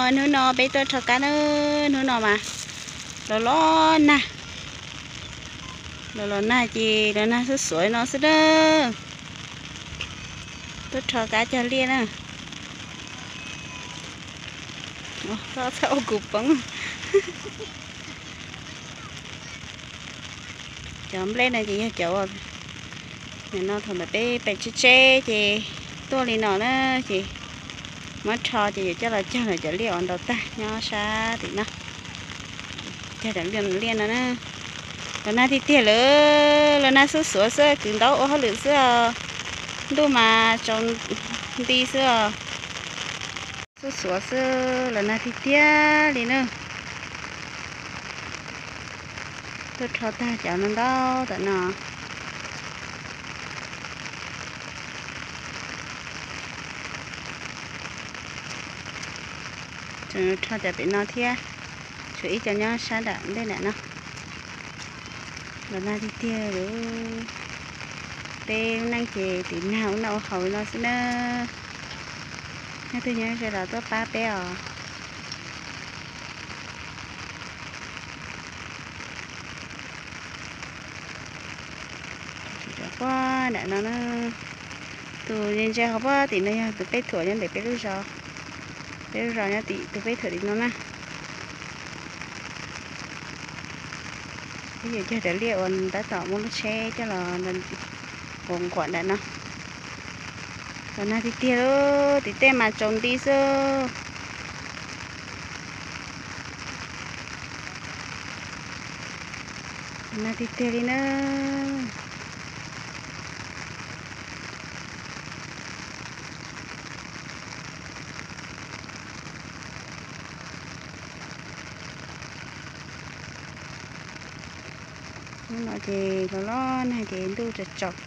Hnub no peb tuaj rho kab na, hnub no mas los los nag, los los nag ces los nag xuj xuav no xwb na. Tuaj rho kab cog liaj na. Txhob ua kuv poob. Cov nplej no ces yog cov uas nim no thaum ntawd peb pem tsheb tsheb ces tuaj li no na, ces muab rho ces yuav coj los cog lawm cov liaj uas ntaus tag nyob sab tim no. Cog cov liaj no na. Los nag tiag tiag lawm, los nag xuj xuav xwb, kwv ntaub ua hauj lwm xwb os. Ntuj mas tsaus nti xwb os. Xuj xuav xwb, los nag tiag tiag li na. Tuaj rho tag cov no ntau tam no. Tseem rho cov pem no thiab, tshuav ib co nyob sab nram ntej nram no. Los nag tiag tiag lawm. Peb lub neej ces tim nag ua noj ua haus li no xwb na. Nyob twg nyob ze los tuaj pab peb os. Cov pob nram no na, tus ntse ntse hauv pob tim no yog tus peb thuam nyob ntawm peb lub zos. Peb lub zos nyob tim tus peb thuam tim no na. Peb yuav cog cov liaj uas tab tom muab lub tsheb coj los nquam nquam nram no. Los nag tiag tiag lawm, tim tej mas tsaus nti xwb. Los nag tiag tiag li na. Hnub no ces los los nag ces ntuj tsaus tsaus.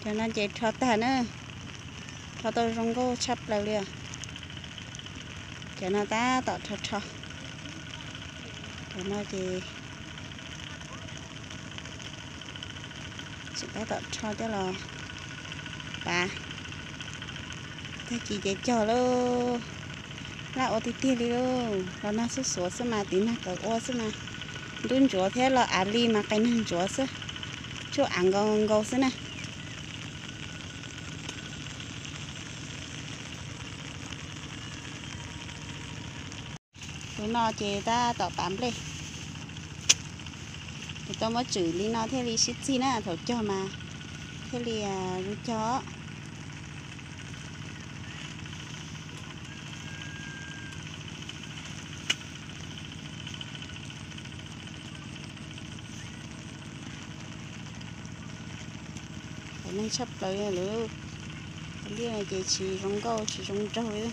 Cov no ces rho tag na, rho tau zoo nkauj tshaj plaws li os. Cov no tab tom rho rho, cov no ces tseem tab tom rho coj los pav. Tag kis ces cog lauj, laj ua tiag tiag li lauj. Los nag xuj xuav xwb mas tiv nag kawg ua xwb mas, ntub ntsuav thiab los av li mas qee neeg ntsuav xwb, tsuj av nkaus nkaus xwb na. Tus no ces tab tom pav nplej. Ces tau muab tswm li no thiaj li sib txig na, thaum cog mas thiaj li zoo cog. Cov neeg tshaj plaws lawm, liaj ces tsis zoo nkauj tsis zoo nraug li.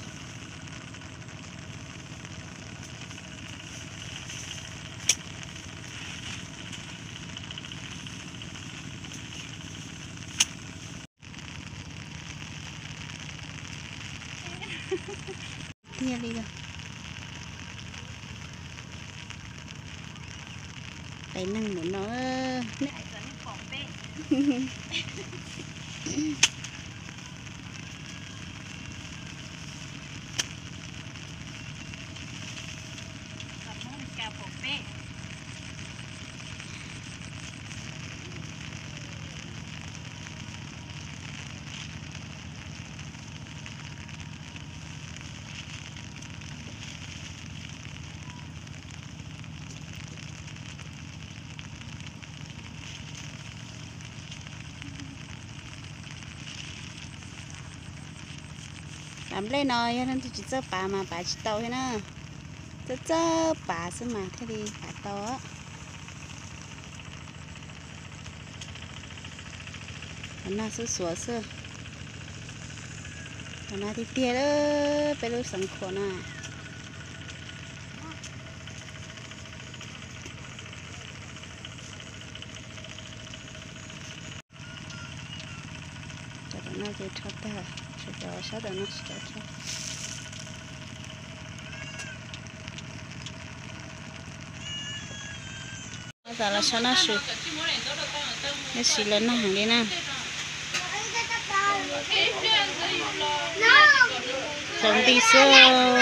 Tiag li os. Qee neeg mus no. Pav nplej no yog leej twg tsis txawj pav mas pav tsis tau thiab na. Txawj txawj pav xwb mas thiaj li pav tau. Los nag xuj xuav xwb. Los nag tiag tiag lawm, peb lub xeev Khuam na. Cov tom no ces rho tag, tshuav cov sab tom no tsis tau rho. Tam los so noj su, tab sis lawv nag heev li na. Tsaus nti xwb.